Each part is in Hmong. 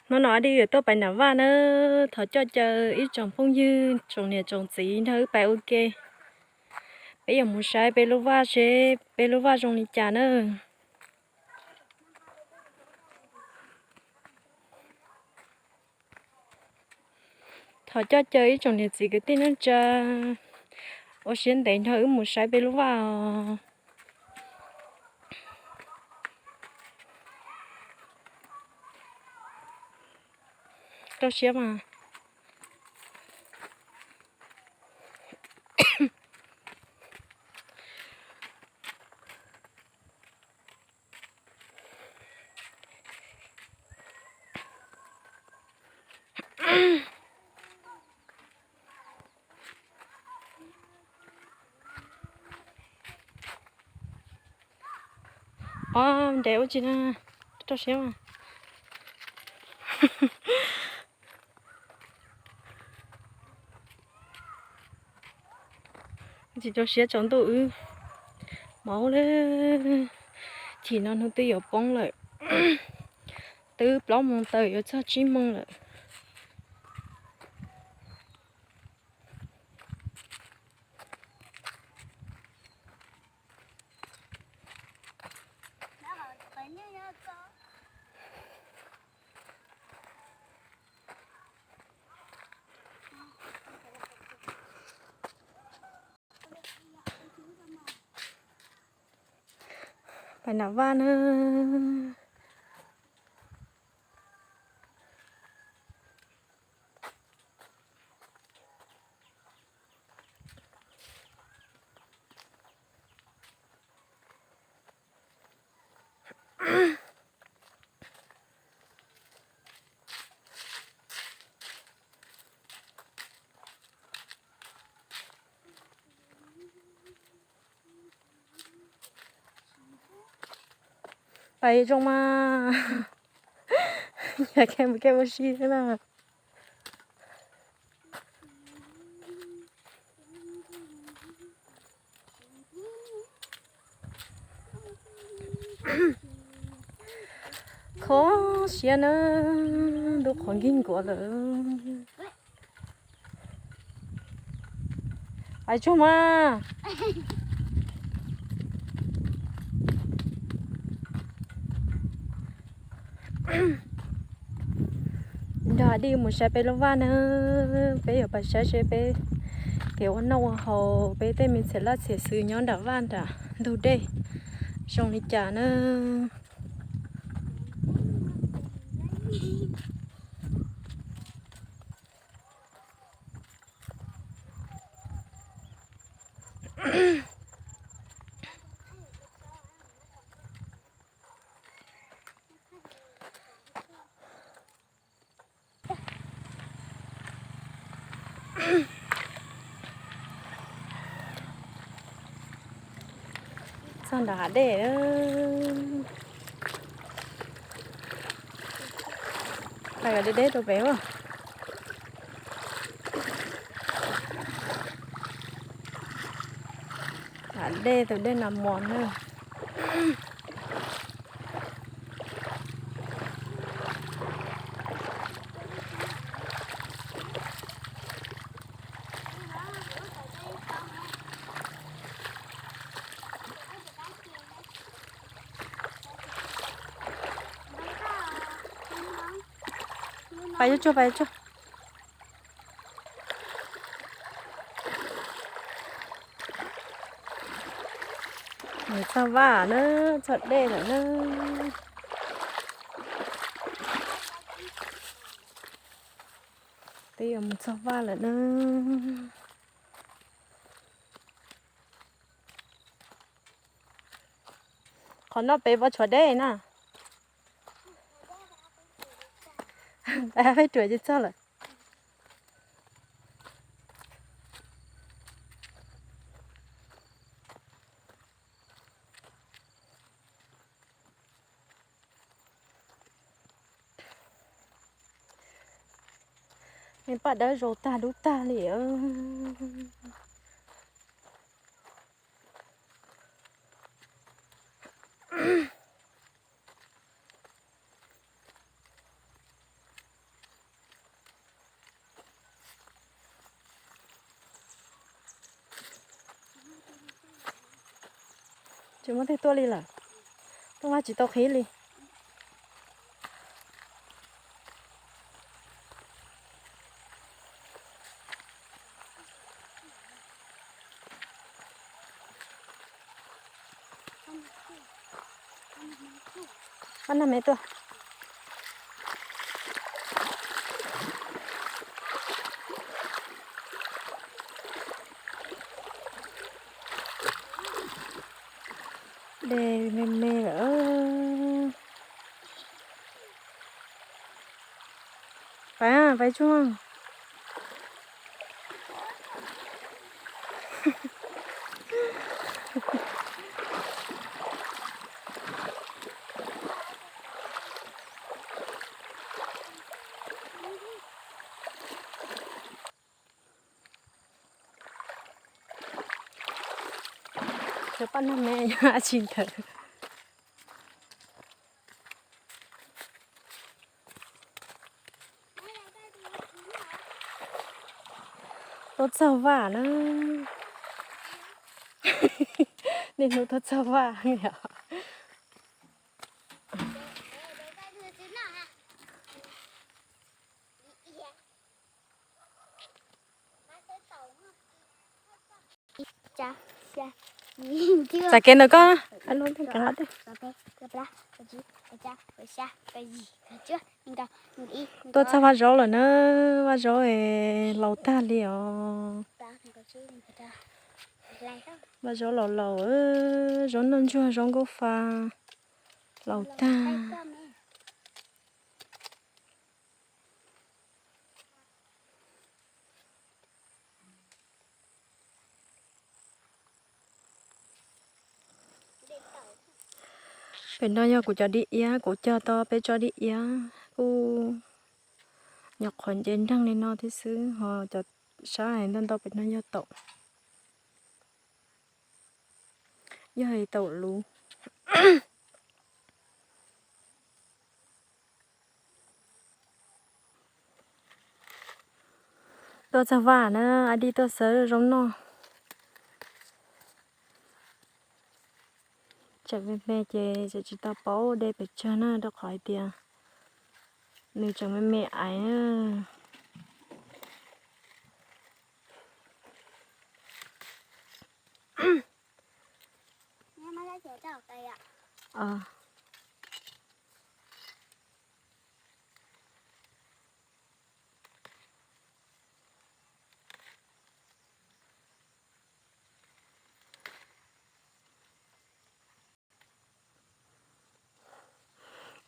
Hnub no Dij yuav tuaj pais nram vaj na, thov coj caw ib tsoom phooj ywg tsoom niam tsoom txiv nrog wb pais ua ke. Peb yuav mus saib peb lub vaj seb peb lub vaj zoo li cas na. Thov coj caw ib tsoom niam txiv kwv tij neej tsa ua siab ntev nrog wb mus saib peb lub vaj os. Rau siab mas. Ob nres ua tsi na, rau siab mas. Tsis rau siab tsaus ntuj wb, mob lawm, chim no hnub twb yuav poob lawm, twb plaub moos tawm yuav txog tsib moos lawm. Pais nram vaj na. Pais zoo mas, yog kev mus kev ua si thiab na. Kho siab na, ntuj qhov nkig nkuav lawm. Pais tsuag mas. Nrog Dij mus saib peb lub vaj na, peb yuav pais saib seb peb kev ua noj ua haus, peb tej me txhia laj txhia xwm nyob nram vaj nram ntug dej zoo li cas na. Txog nram hav dej, pais deb deb rau pem. Hav dej tus dej Nas Mos na. Pais yuav tsuag, pais yuav tsuag. Nws txog vaj na, txog dej lawm na. Twb yuav mus txog vaj lawm na. Qhov no pem puas tshuav dej na? Peb ruam ces txog lawm. Me paj dawb zaus tag dub tag li. Tsis muaj tej tuaj li lawm. Tuaj vaj tsis tau qhib li. Pab nag me tuaj. Dej me me lawm. Pais, pais tsuag. Cov paj nag me yog dab tsi ntawd? Tuaj txog vaj na. Niaj hnub tuaj txog vaj yom. Txav kev ntawm koj. Tuaj txog vaj zaub lawm na, vaj zaub es laus tag li os. Vaj zaub laus laus, zaub noj ntsuag zaub nkauj fa laus tag. Pem no yog kuv cov dib iab, kuv cog tau peb tsob dib iab, kuj nyuam qhuav nce nreeg li no thiab xwb, ho cov sab ntau ntau pem no yog taum, yog taum luv. Tuaj txog vaj na, Ab Dij tuaj xawb zaub noj. Tseem me me ces tseem tsis tau paub de pes tsawg na, rau qhov hais tias nws tseem me me aiv na.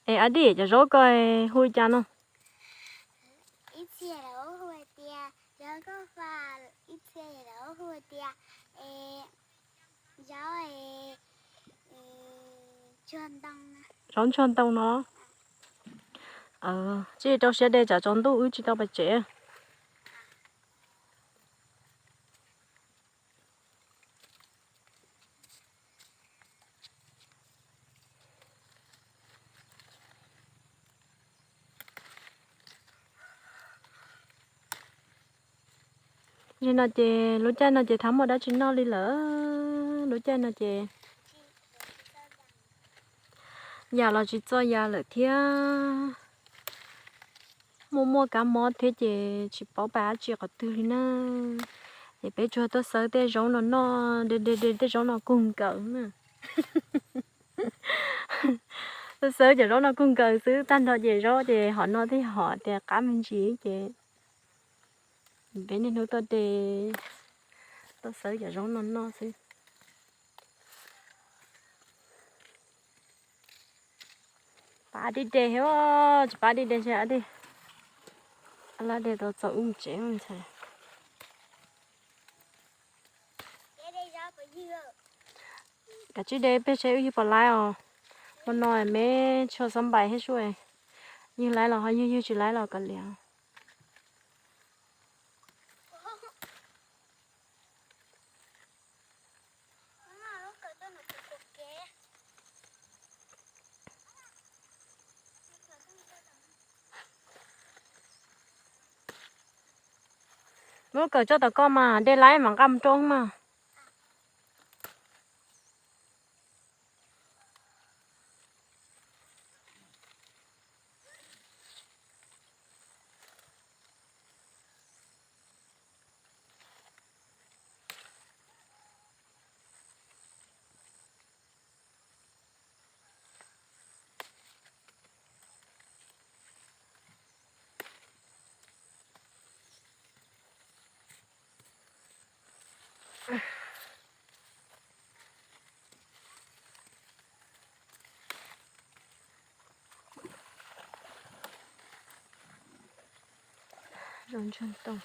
Es Ab Dij, cov zaub ko hu li cas no? Ib txhia lawv hu hais tias zaub nkauj fa, ib txhia lawv hu hais tias zaub, zaub ntsuag ntoo no. Tsis rau siab de tsam tsaus ntuj wb tsis tau pais tsev. Li no ces lub caij no ces thaum muaj dab tsi noj li lawm, lub caij no ces yam los tsis txawj yam lawm thiab. Muaj muaj kab mob thiab ces tsis paub pais dab tsi qhov twg li na. Ces peb tsuas tuaj xawb tej zaub no noj, de de de tej zaub no kug nkaws na. Tuaj xawb cov zaub no kug nkaws xwb, tag nrho ces zaub ces hom no thiaj hom tias qab me ntsis ces peb niaj hnub tuaj de, tuaj xawb cov zaub no noj xwb. Pab Dij de thiab, tsis pab Dij de ntshe Ab Dij, Ab Dij tau txaus wb mus tsev ntxhais. Kav tsij de peb seb wb ywg puas laib os. Hmo no me tshua xob npais thiab sub, ywg laib los ho ywg, ywg tsis laib los kav liam. Muab kawm tso tom koj mas de laib mas nqa mus rau mas. Zaub ntsuag ntoo.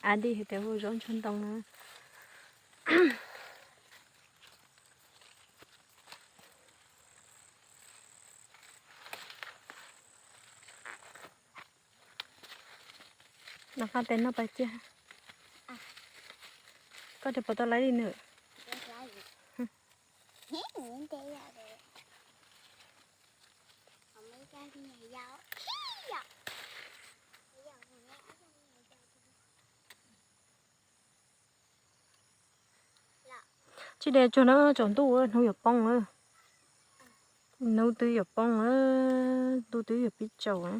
Ab Dij hais tias hu zaub ntsuag ntoo na. Noj qab tes noj pas ciaj. Koj rau puas tau laib li nws? Tsis de tsuag na, tsaus ntuj hnub yuav poob na. Hnub twb yuav poob na, ntuj twb yuav pib tsaus na.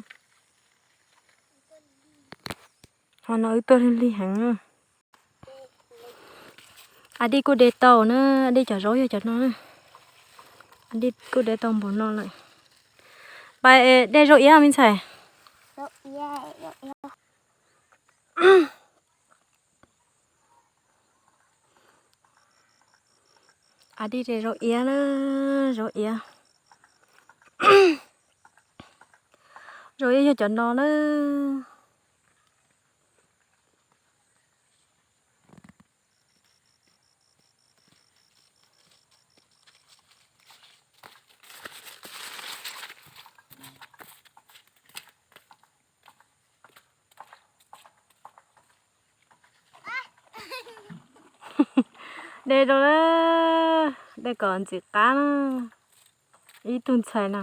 Ho no wb tuaj lig lig heev na. Ab Dij kuj de tau na, Ab Dij cov zaub yog cov no na. Ab Dij kuj de tau npaum no lawm. Pais de zaub iab me ntxhais. Ab Dij de zaub iab na, zaub iab. Zaub iab yog cov no na. De rau na, de kom ntxim qab na. Ib tug ntxhais no.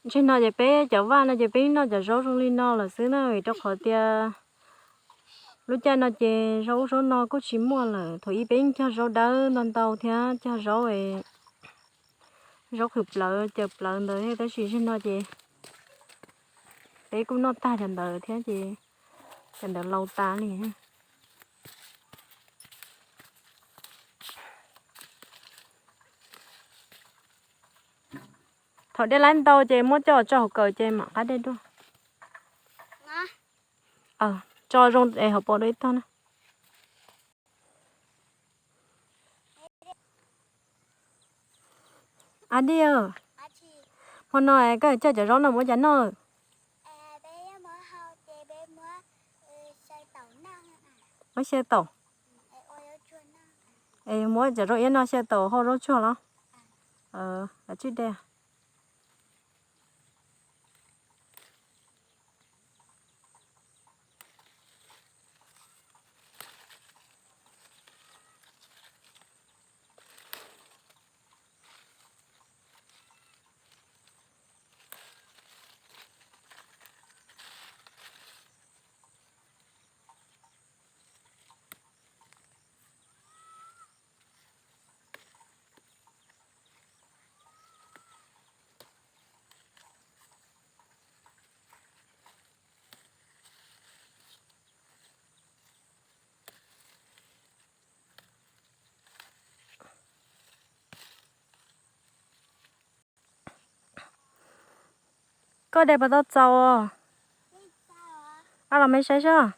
Ntshe no ces peb cov vaj no ces peb noj cov zaub zoo li no lawm xwb na, vim rau qhov tias lub caij no ces zaub ub zaub no kuj tsis muaj lawm. Thaum ub peb yeej cog zaub dawb ntau ntau thiab, cog zaub, zaub qhwv plawv, cawv plawv ntawd thiab, tab sis ntshe no ces peb kuj noj tag cov ntawd thiab ces cov ntawd laus tas li. Thaum de laib ntau ces muab coj tso hauv kawm ces mam qab de dua. Tso zoo es hauv paus dua ib tog na. Ab Dij, hmo no koj coj cov zaub no mus ua cas noj? Muab xyaw taum. Es muab cov zaub iab no xyaw taum hau zaub tsuag los? Kav tsij de. Koj de puas tau txaus? Ab, los me saib saib.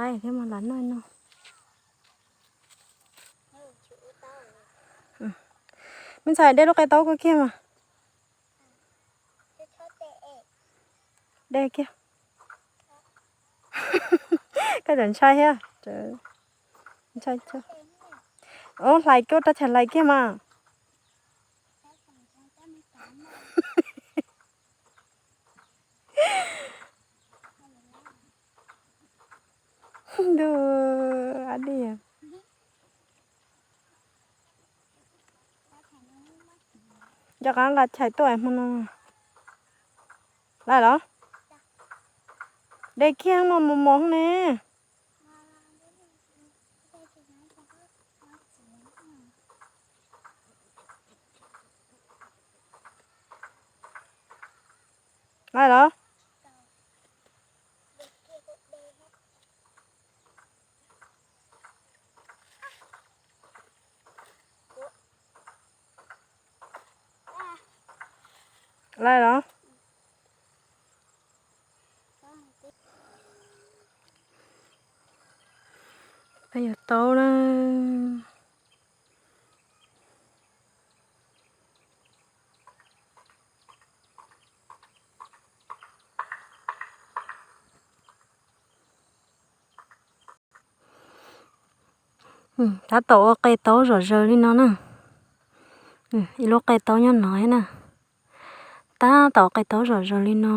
Laib thiab mas lam noj no. Me ntxhais, de lub qe taub koj kiag mas. De kiag. Koj tseem ntshai thiab. Ntshai. Ub, hlais kiag, rau chaw hlais kiag mas. Ntuj, Ab Dij. Nco qab nqa chais tuaj hmo no. Laij los? De kiag no mos mos ne. Laij los? Laij los? Peb yuav taub na. Tab tom ua qe taub zom zaws li no na. Ib lub qe taub nyob no thiab na. Tab tom ua qe taub zom zaws li no.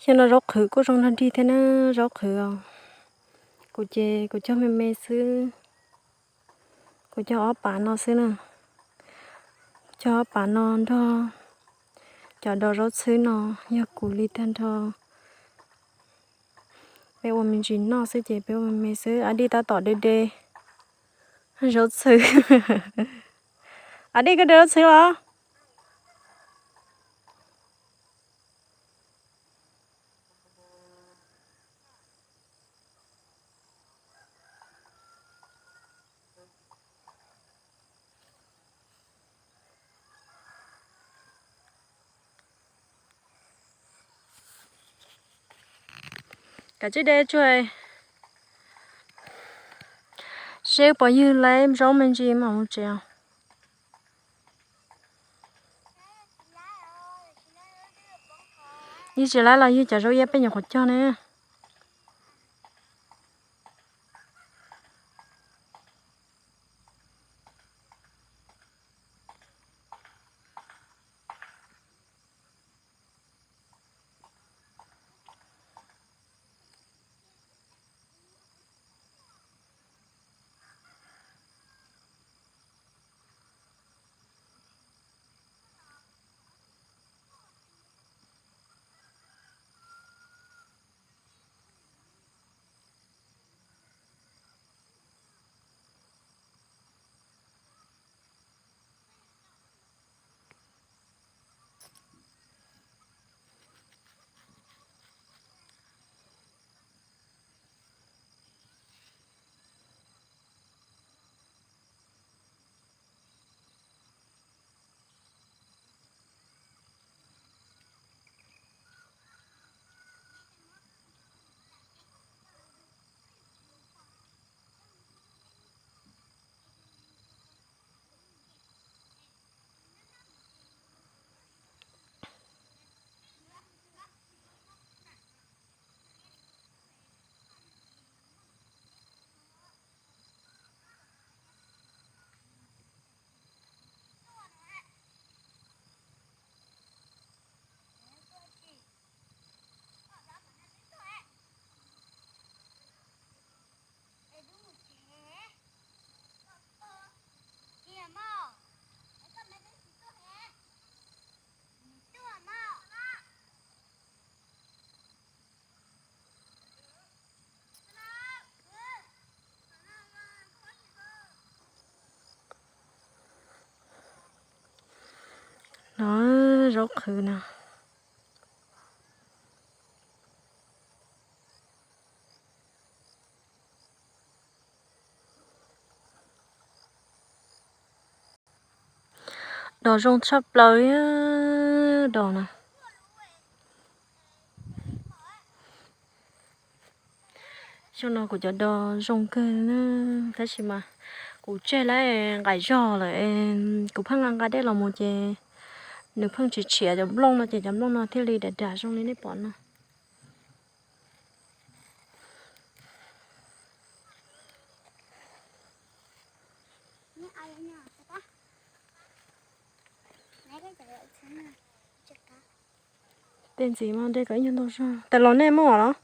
Xyoo no zaub qhwv kuj zoo nrog dig thiab na, zaub qhwv os. Kuv ces kuv cog me me xwb. Kuv cog ob pas no xwb na. Kuv cog ob pas no nrog cov dos zaub txhwb no, yog kuv li tag nrho. Peb ua me ntsis noj xwb ces peb ua me me xwb. Ab Dij tab tom de de zaub txhwb. Ab Dij, koj de zaub txhwb los? Kav tsij de tsuag seb puas ywg laib zaub me ntsis mam mus tsev. Ywg tsis laib los ywg cov zaub iab peb nyuam qhuav cog ne. No, zaub qhwv no. Dos zoo tshaj plaws li, dos na. Xyoo no kuv cov dos zoo kawg na, tab sis mas kuv tseg lawm nqaim zog lawm, kuv pheej nqa nqa dej los mus ces nws pheej tsis tshiav cov nplooj no ces cov nplooj no thiaj li dav dav zoo li nej pom no. Tej ntxiv mas de kom ib nyuag ntau zog. Tais los nej muaj los?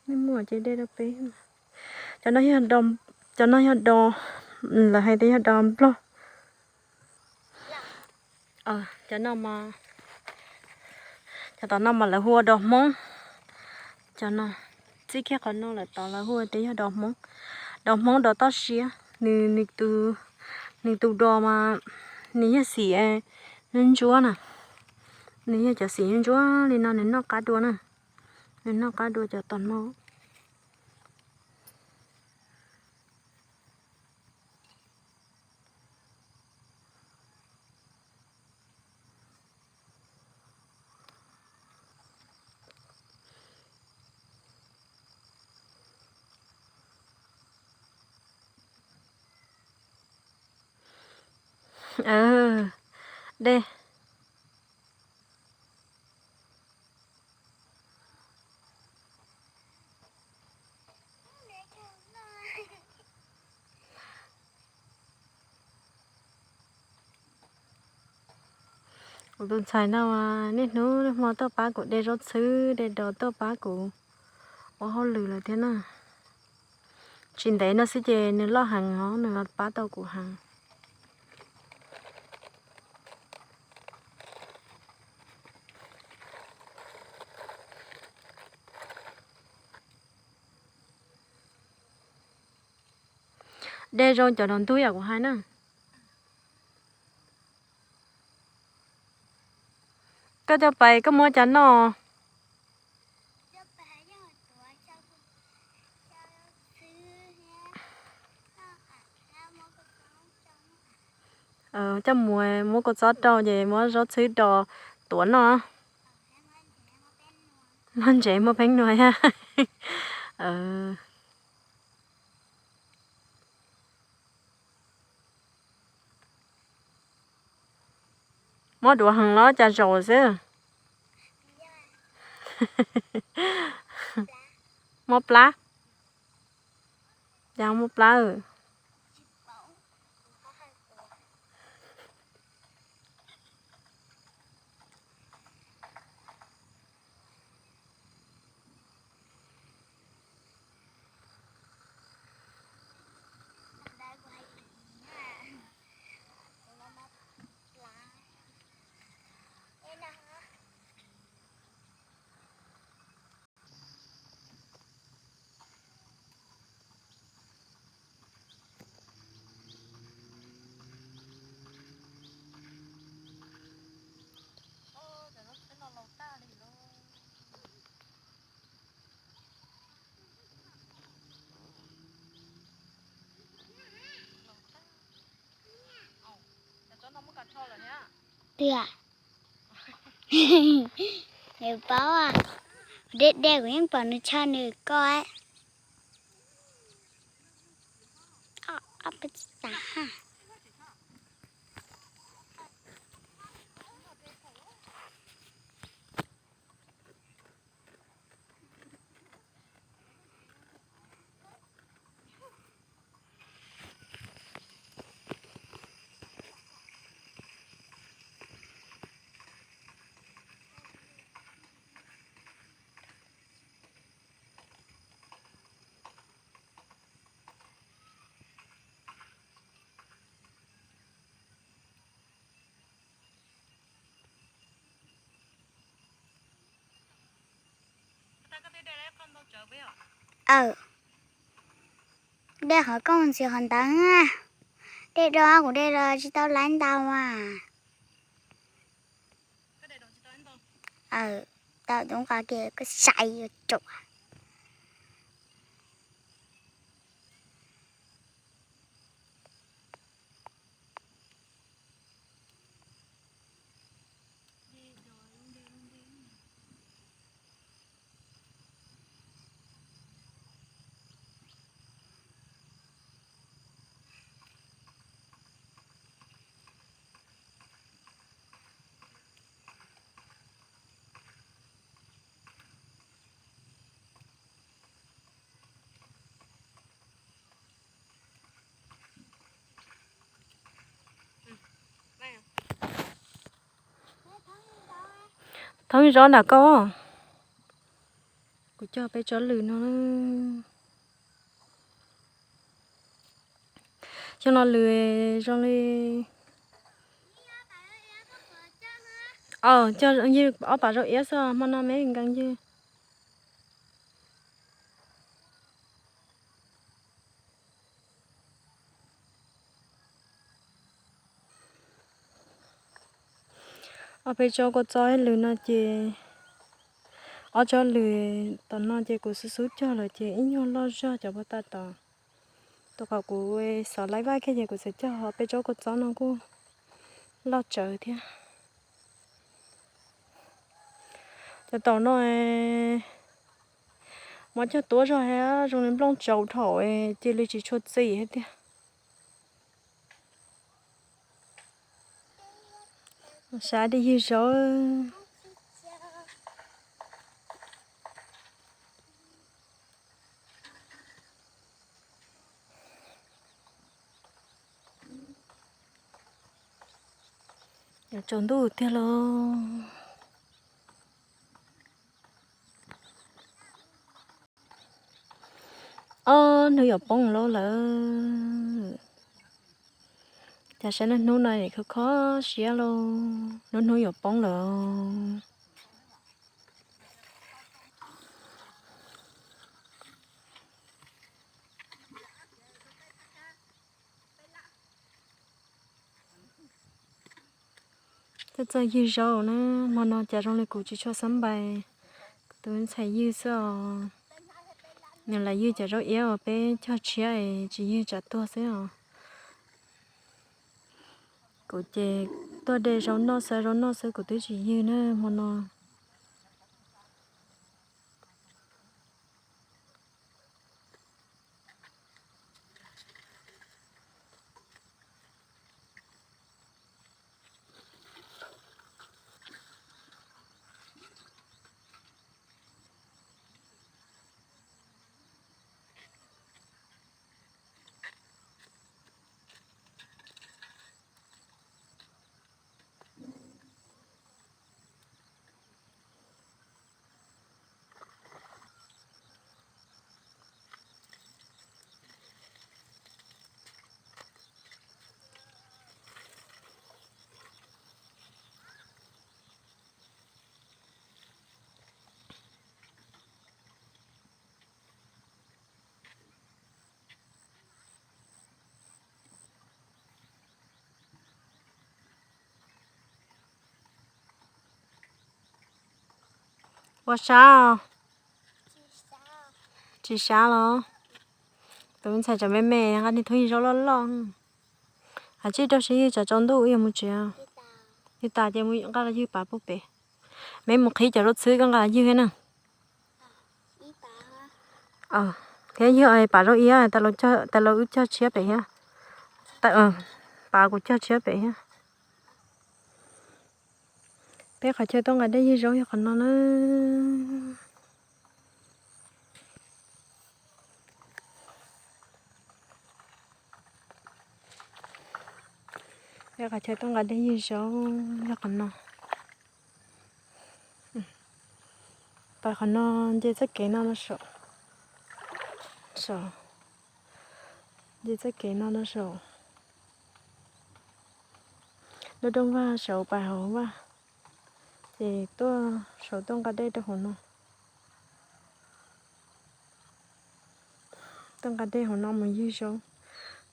Nej muaj ces de rau peb. Cov no yog, cov no yog dos, lawv hais tias yog dos Nplog. Cov no, cov tom no mas lawv hu ua dos Hmoob. Cov no, txij kiag qhov no lawm tod lawv hu tias yog dos Hmoob. Dos Hmoob dos toj siab. Nws, nws tus dos mas nws yog xim ntsuab na. Nws yog cov xim ntsuab li no nws noj qab dua na. Nws noj qab dua cov tom no. Dej. Kuv tus ntxhais no niaj hnub niaj hmo tuaj pab kuv de zaub txhwb de dos tuaj pab kuv ua hauj lwm lawm thiab na. Tsis ntev no xwb ces nws loj heev os, nws los pab tau kuv heev. De zoo cov no ntub yam kuv hais na. Koj coj pais koj muab cov noj. Coj mus muab kua txob rau ces muab zaub txhwb do tuav noj. Muab ntsev muab peeb nua thiab. Muab duav heev los cas zaum xwb. Muab plab. Cas muab plab. Tiag. Nws paub, dej dej kuv yeej pom nws tsho nws koj. Dej qhov koj ntxiv qhov ntawd, dej do kuv dej do tsis tau laiv ntau as. Tau tus qab ke koj sai yuav tsum. Thoob zob nram koj. Kuv coj peb tsob lws no. Cog no lwm zoo li, cog ywg ob pas zaub iab xwb, hmo no me nkees ywg. Ob peb tsob kua txob lwm no ces, ob tsob lwm tom no ces kuv xub xub cog lawm ces ib nyuag loj zog cov puag ta tod. Tus qhov kuv xov laib vaj kiag ces kuv txawm cog peb tsob kua txob no kuj loj tsawv thiab. Cov taum no muab cog tuab zog thiab zoo li nplooj tsaus dhau cia li tsis tshua txim thiab tiag. Sav dej ywg zaub. Yuav tsaus ntuj tiag lauj. Ob hnub yuav poob lauj lawm. Cas saib niaj hnub no kho kho siab lauj, hnub hnub yuav poob lawm. Txawj txawj ywg zaub na, hmo no cas zoo li kuv tsis tshua xab npais, kuv tus ntxhais ywg xwb os. Nws lam ywg cov zaub iab uas peb cog tshiab es tsis ywg tsam tuag xwb os. Kuv ces tuaj de zaub noj xwb, zaub noj xwb kuv twb tsis ywg na hmo no. Ua sav os? Tsis sav los? Tus me ntxhais tsam me me nqa niag thooj ywg zaub loj loj. Hais tsij rau siab ywg tsam tsaus ntuj wb yuav mus tsev. Ywg tas ces mus nqa los ywg pav puag pem. Me mus qhib cov zaub txhwb koj nqa los ywg thiab na. Thiab ywg pav zaub iab tas los wb cog tshiab pem thiab. Pav kuv cog tshiab pem thiab. Peb qhov chaw tuaj nqa dej ywg zaub yog qhov no na. Peb qhov chaw tuaj nqa dej ywg zaub yog qhov no. Pas qhov no nce txoj kev no no saum. Saum. Nce txoj kev no no saum. Lub rooj vag saum pas hauv vaj. Ces tuaj saum tuaj nqa dej rau hauv no. Tuaj nqa dej hauv no mus ywg zaub.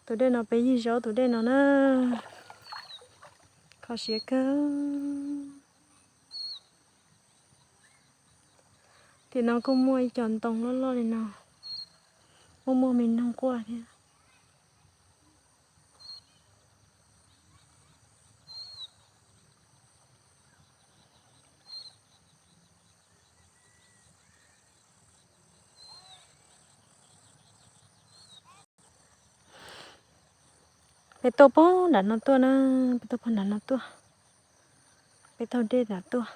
Tus dej no peb ywg zaub tus dej no na. Kho siab kawg. Tim no kuj muaj ib co ntoo loj loj li no. Muaj muaj me noog quaj thiab. Peb tuaj pog nram no tuaj na, peb tuaj pog nram no tuaj. Peb taug dej nram tuaj.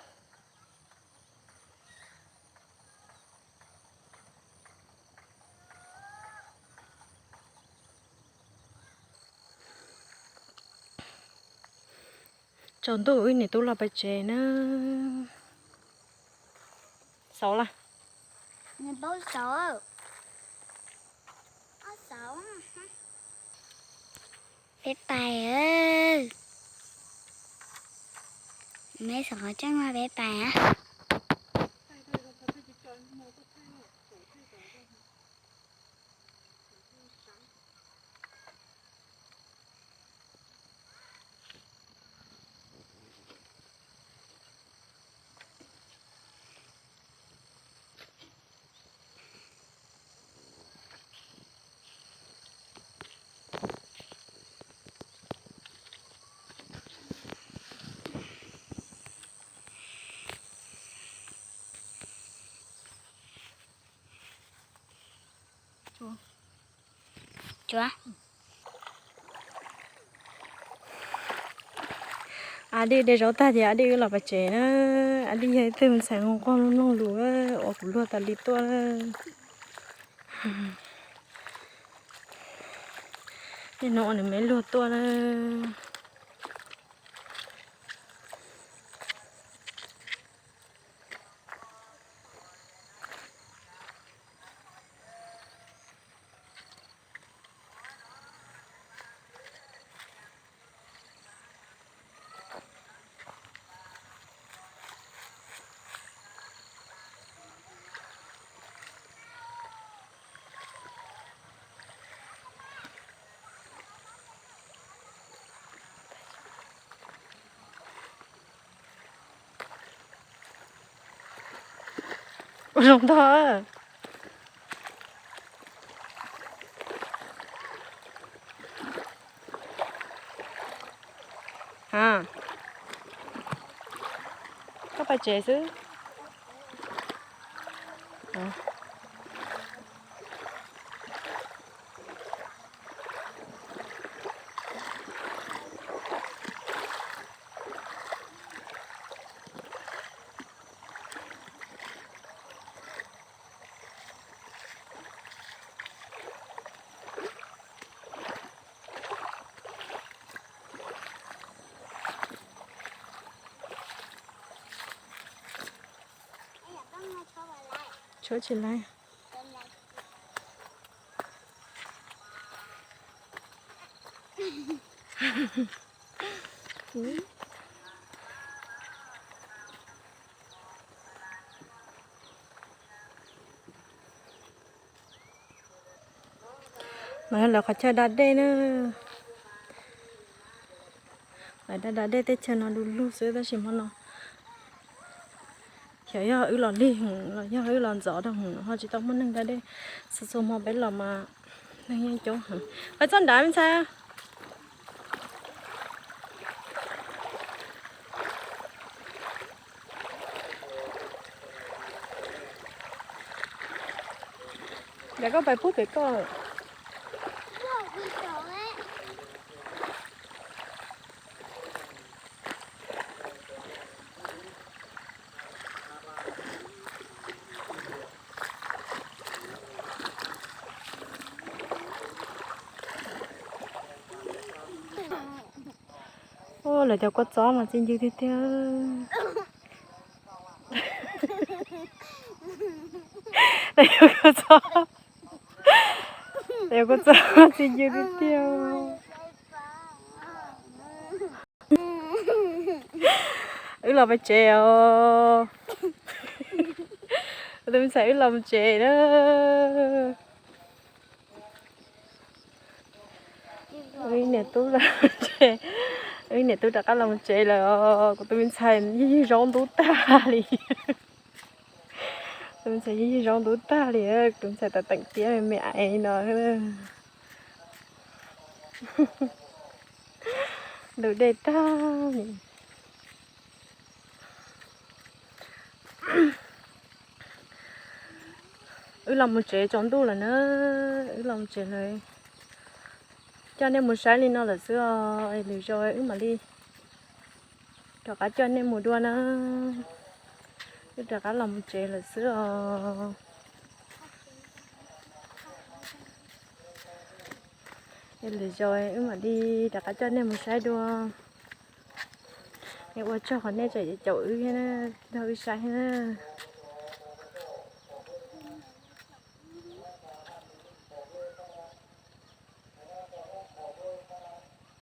Tsaus ntuj wb niam tub los pem tsev na. Xauv lawm. Peb pais, meb xov qhov tseeb mas peb pais. Ab Dij de zaub tag ces Ab Dij wb los pais tsev na. Ab Dij yog ib tug me ntxhais nquag nquag mloog mloog lus uas kuv luag tas li tuaj na. Niaj hnub ua nws me luag tuaj na. Ua zoo ntog. A, koj pais tsev xwb. Tshuab tsis laib. No yog lawv qhov chaw da dej na. Lawv da da dej teb chaws no du lug xwb tab sis hmo no xyov yog wb los lig heev los yog wb los ntxov rau heev ho tsis tau muaj neeg da dej. Txhua txhua hmo peb los mas neeg yeej coob heev. Pais txoj nrad me ntxhais. Nrad koj pais pub pem koj. Lawv cov kua txob mas txi ncw tiag tiag. Lawv cov kua txob, lawv cov kua txob txi ncw tiag tiag. Wb los pem tsev os. Kuv tus me ntxhais wb los mus tsev na. Wb niam tub, wb niam tub rov qab los mus tsev lawm os. Kuv tus me ntxhais ywg ywg zaub ntub tag li. Tus me ntxhais ywg ywg zaub ntub tag li, tus me ntxhais tam teem tiab me me aiv no. Ntub dej tag li. Wb los mus tsev tsaus ntuj lawm na, wb los mus tsev lawm. Coj nej mus saib li no lawm xwb os, lwm zaus wb mam li rov qab coj nej mus dua na. Wb rov qab los mus tsev lawm xwb os. Lwm zaus wb mam li rov qab coj nej mus saib dua. Ua tsaug qhov nej tseem caum wb thiab na, nrog wb saib thiab na.